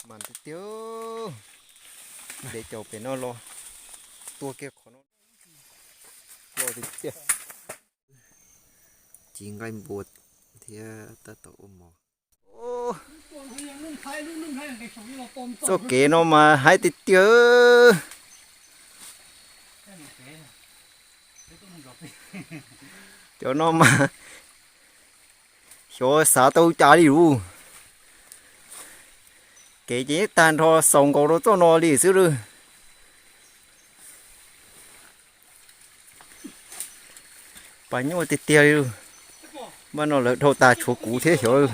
Mas tiag tiag, de caum pem no los tua kiag qhov no. Loj tiag tiag. Ci nqaij npua thiab tab tom ua mov. Txoj kev no mas haib tiag tiag. Cov no mas xyov xav tau cas li lus. Kev ces tag nrho xaus nkaus rau txoj no li xwb lawm. Pas nyuaj tiag tiag li. Mas no lawv dhau tas tshuav kuv thiab xyov.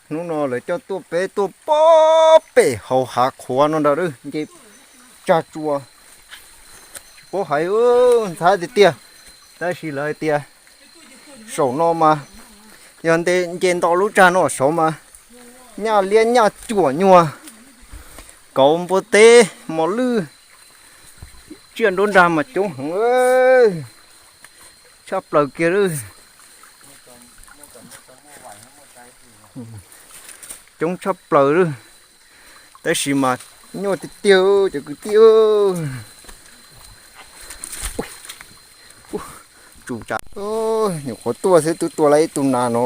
Hnub no lawv coj tuaj peb tuaj pob pem hauv hav qhuav no ntag, nce tsag tsua. Tsis paub hais, ntxhab tiag tiag. Tab sis lawv hais tias saum no mas yog nce nto lub tsag no saud mas nyaj liab nyaj cuam nyuag, kauv npua teb mos lwj, tsiaj nruab nrag mas coob heev, tshaj plaws kiag lawm. Coob tshaj plaws lawm. Tab sis mas nyuaj tiag tiag cov kwv tij. Tsum tsav, nyuam qhuav tuaj xwb twb tua lawm ib tug nas no.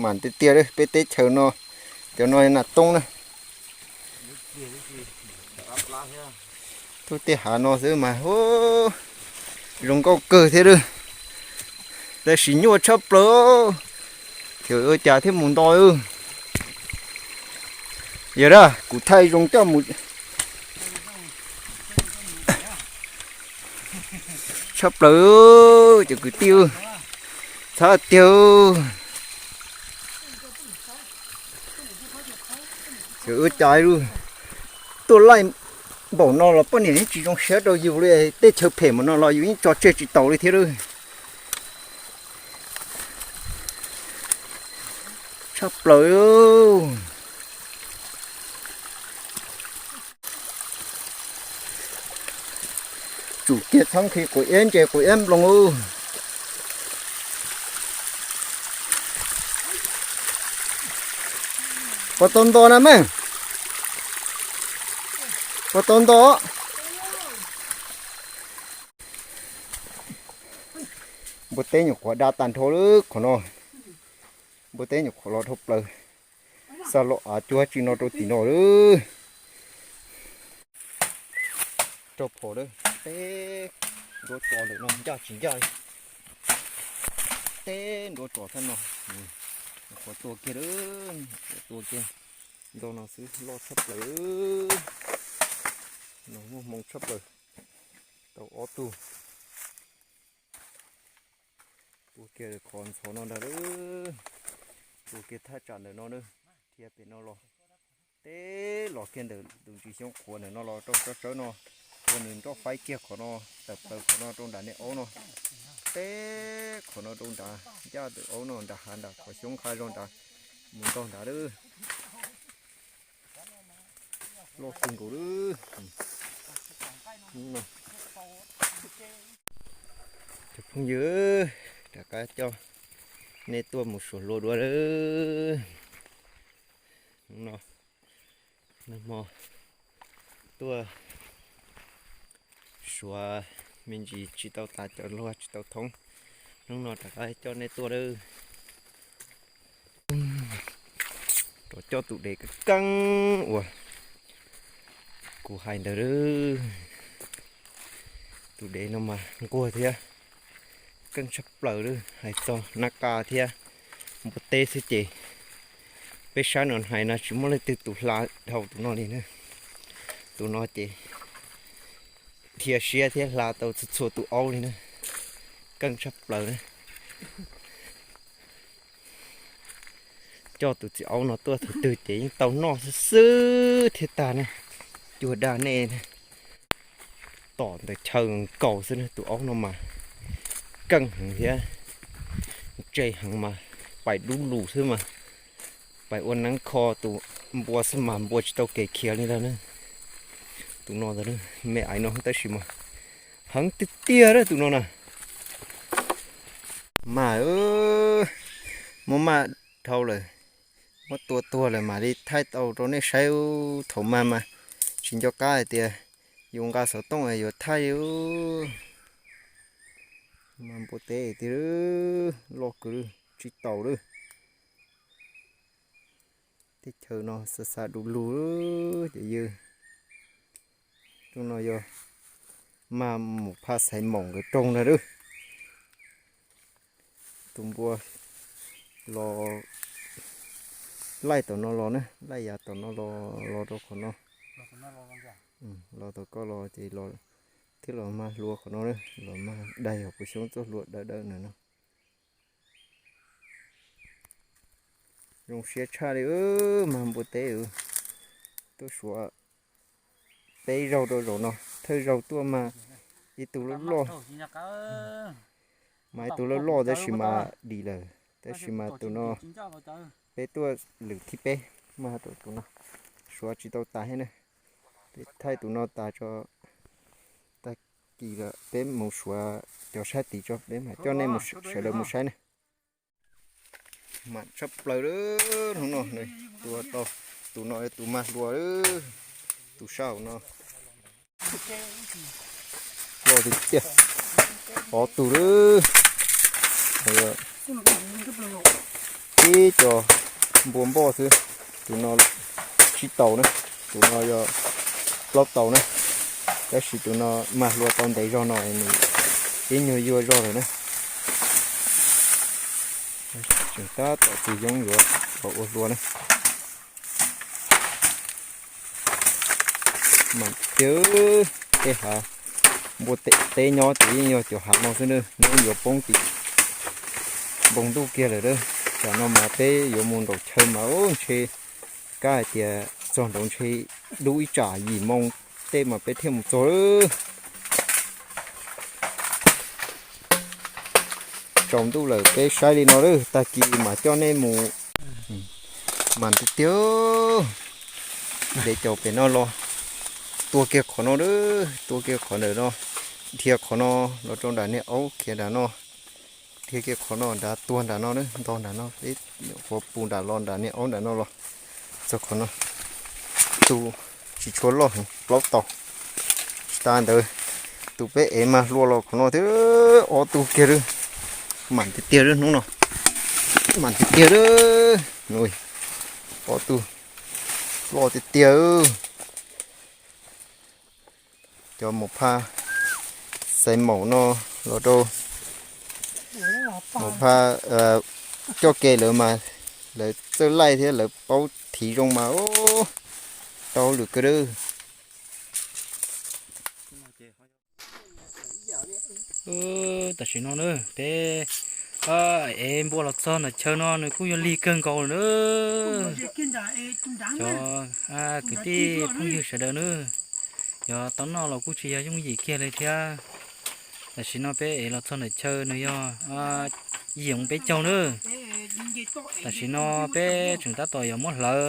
Mas tiag tiag peb teb chaws no, cov no nas toob na. Tuaj tej hav no xwb mas zoo nkauj kawg thiab lawm. Tab sis nyuaj tshaj plaws, thaum ua cas thiaj mus nto. Yog dab kuv thaij zoo coj mus. Tshaj plaws cov kwv tij, txhab tiag. Ua cas tuaj laij npaum no los poj niam yeej tsis zoo siab rau yus li, tej chaw phem npaum no los yus yeej tso tseg tsis taus li thiab lawm. Tshaj plaws. Tsum kiag txhob nqhis quav iab ntses quav iab nploos. Puas tau nto na me? Puas tau nto? Npua teb nyuam qhuav da tag nrho lawm qhov no. Npua teb nyuam qhuav los dhau plaws. Xa los av cuag tsi no rau tim no lawm. Rau phom lawm, teb nruab tso ntawm no ncaj tsis ncaj li. Teb nruab tso thab no. Qhuav tua kiag lawm, qhuav tua kiag. Nto no xwb loj tshaj plaws. No muaj hmoo tshaj plaws. Tau ob tug. Tua kiag qhov ntxhov no ntag lawm. Tua kiag thaj tsam ntawm no na. Dhia pem no los. Teb los kiag ntawm tus ntsis xyoob qhuav ntawm no los rau tsawb tsawb no. Ua nws nroj faib kiag qhov no, tawm plaws qhov no rau nram nej aub no. Teb qhov no rau nrad, ncaj ntawm aub no nram hav nram qhov xyoob nqha zog nrad. Mus nkaug nrad lawm. Loj kawg nkaus lawm. Cov phooj ywg, rov qab coj nej tuaj mus suav hlua dua lawm. Hnub no, nag hmo tuaj suav me ntsis tsis tau tas cov hlua tsis tau thoob. Hnub no rov qab coj nej tuaj lawm. Rov coj tus dev keeb keeb uas kuv hais ntawd lawm. Tus dev no mas nquag thiab keej tshaj plaws lawm, hais txog nab qa thiab npua teb xwb ces peb sab no hais no tsis muaj leej twg tus hla dhau tus no li na. Tus no ces dhia siab thiab hla tau txhua txhua tus aub li na. Keej tshaj plaws na. Coj tus txiv aub no tuaj thaum twg ces yeej tau noj xwb xwb thiaj tag ne. Cuag dag nej tom ntawm chaw nkaus xwb na, tus aub no mas keej heev thiab ntse heev mas pais dub lus xwb mas Pais ua neeb kho tus npua xwb mas npua tsis tau kev khiav li ntag na. Tus no ntag, me aiv no tab sis mas heev tiag tiag na tus no na. Mas muab maj dhau lawm, muab tua tuag lawm mam li thaij tau rau nej saib. Thaum mag mas tsis nco qab hais tias yus nqa xov tooj yuav thaij. Mas npua teb tiag, loj kawg, tsis taus lawm. Teb chaws no xav xav du lug cov yawg. Rooj no yog mag mus phaj xaiv maum nkawd rooj ntag lawm. Tus npua los laij tom no los na, laij yav tom no los, los rau qhov no, los tom koj los ces los thiab los mag hlua qhov no, los mag daig hauv kuv xyoob txoj hlua dawb dawb na no. Zoo siab tshaj li, mag npua teb, tuaj suav peb zaug rau zaum no, thawj zaug tuaj mas ib tug loj loj, mas ib tug loj loj tab sis mas dim lawm, tab sis mas tus no peb tuaj lwm thib peb, mag rau tus no, suav tsis tau tas thiab na. Peb thaij tus no tas tso, tag kis lawm peb mus suav cov sab tid tso, peb mam coj nej sawv daws mus saib na. Mas tshaj plaws lawm hnub no, tua tau tus no, tus mag hlua, tus sab hauv no. Loj tiag tiag, ob tug lawm. Ib co npua npoj xwb, tus no tsib tau na, tus no yog plaub tau na, tab sis tus no mag hlua tau ntev zog no, nws ib nyuag yuag zog lawm na. Tseem tab tom tus yoob yuav los ua hlua na. Mas tiag, tej hav npua teb nyob ces yeej yog cov hav no xwb na, hnub yuav poob tim npoo ntuj kiag lawm. Tsam no mas peb yuav mus nraum chaw mas ntshe kab hais tias txog nraud ntshe dub ib tsam yim moo tej mas peb thiaj mus txog. Tsaus ntuj lawm peb saib li no lawm, tag kis mam coj nej mus. Mas tiag tiag, ntev caum pem no los tua kiag qhov no, tua kiag qhov ntawm no, dhia qhov no los rau nram niag aub khiav nram no, dhia kiag qhov no nrad tuag nram no, ntog nram no, peb nyuam qhuav pus nram los nram niag aub nram no los txog qhov no. Tus tsis tshua loj heev, plaub tau. Tsis tas ntawd, tus peb ev mas hlua los qhov no thiab, ob tug kiag lawm. Mas tiag tiag lawm hnub no, mas tiag tiag lawm. Ob tug loj tiag tiag. Cov maum phaj xaiv maum no los rau maum phaj coj ke lawm mas lawv txawj laij thiab lawv paub thiv zoo mas tau hauj lwm kawg. Tam sim no na peb ev npua los txog ntawm chaw no nws kuj yog lig kawg nkaus lawm na. Cov kwv tij phooj ywg sawv daws na, yog tau noj los kuj tsis yog yooj yim kiag li thiab. Tam sim no peb ev los txog ntawm chaw nws yog yim moo peb caug na. Tam sim no peb tseem tab tom yuav muab hlawv,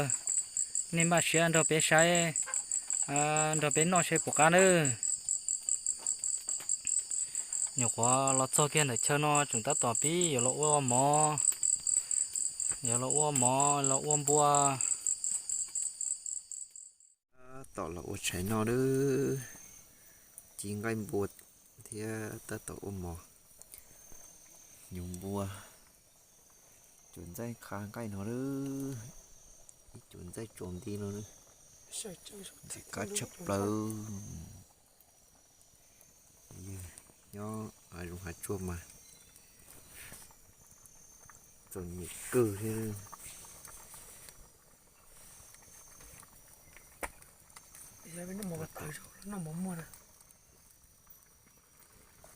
nej npaj siab nrog peb saib, nrog peb noj seb puas qab nawb. Nyuam qhuav los txog kiag ntawm chaw no tseem tab tom pib yuav los ua mov, yuav los ua mov los ua npua. Tab tom los ua tshais no lawm, ci nqaij npua thiab tab tom ua mov, nyuv npua, cuab ntxaij qha nqaij no lawm, ib cuab ntxaij tsaus nti no lawm, ntxim qab tshaj plaws. Nyob hav zoov hav tsuag mas txom nyem kawg thiab.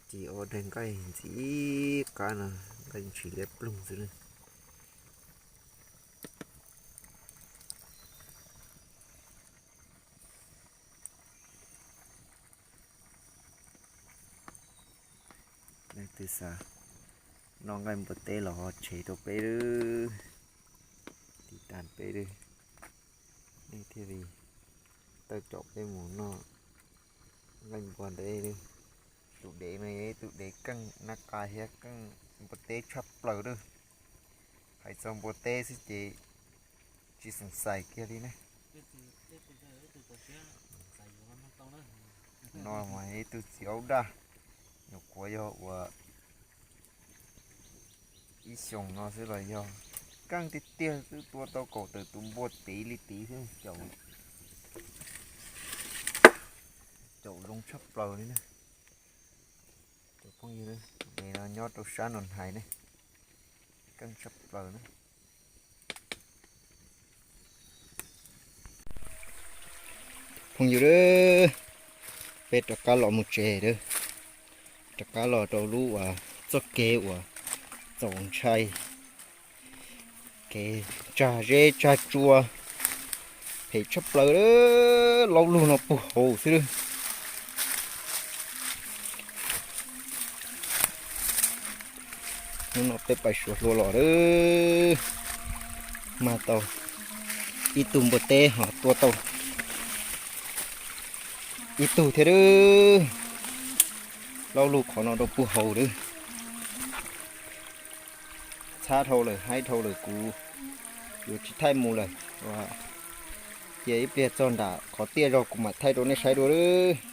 Ces ua daig nqaij ntxim qab no, nqaij ntshis liab ploog xwb na. Leej twg xav noj nqaij npua teb los ho tshev rau peb, tiv tas Dej, nej thiaj li tawm caum peb mus noj nqaij npua ntawd. Tus dev no yog ib tug dev keej nab qa thiab keej npua teb tshaj plaws lawm. Hais txog npua teb xwb ces tsis xoom xais kiag li ne. No mas ib tug txiv aub daj, nyuam qhuav yog uas ib xyoos no xwb los yog keej tiag tiag twb tua tau kaum tawm tus npua tid li tid xwb. Caum zoo tshaj plaws li na. Cov phooj ywg, tus dev no nyob rau sab no hais ne, keej tshaj plaws na. Phooj ywg, peb rov qab los mus tsev lawm, rov qab los rau lub uas txoj kev uas txaus ntshai, kev tsag zeb tsag tsua, phem tshaj plaws, laub lug no puag hauv xwb lawm. Hnub no peb pais suav hlua los lawm, mag tau ib tug npua teb ho tua tau ib tug thiab lawm. Laub lug qhov no rau puag hauv lawm. Txhab dhau lawm, haib dhau lawm, kuv yuav tsis thaij mus lawm, cia ib pliag txog nram qhov tiaj zog kuv mam thaij rau nej saib dua lawm.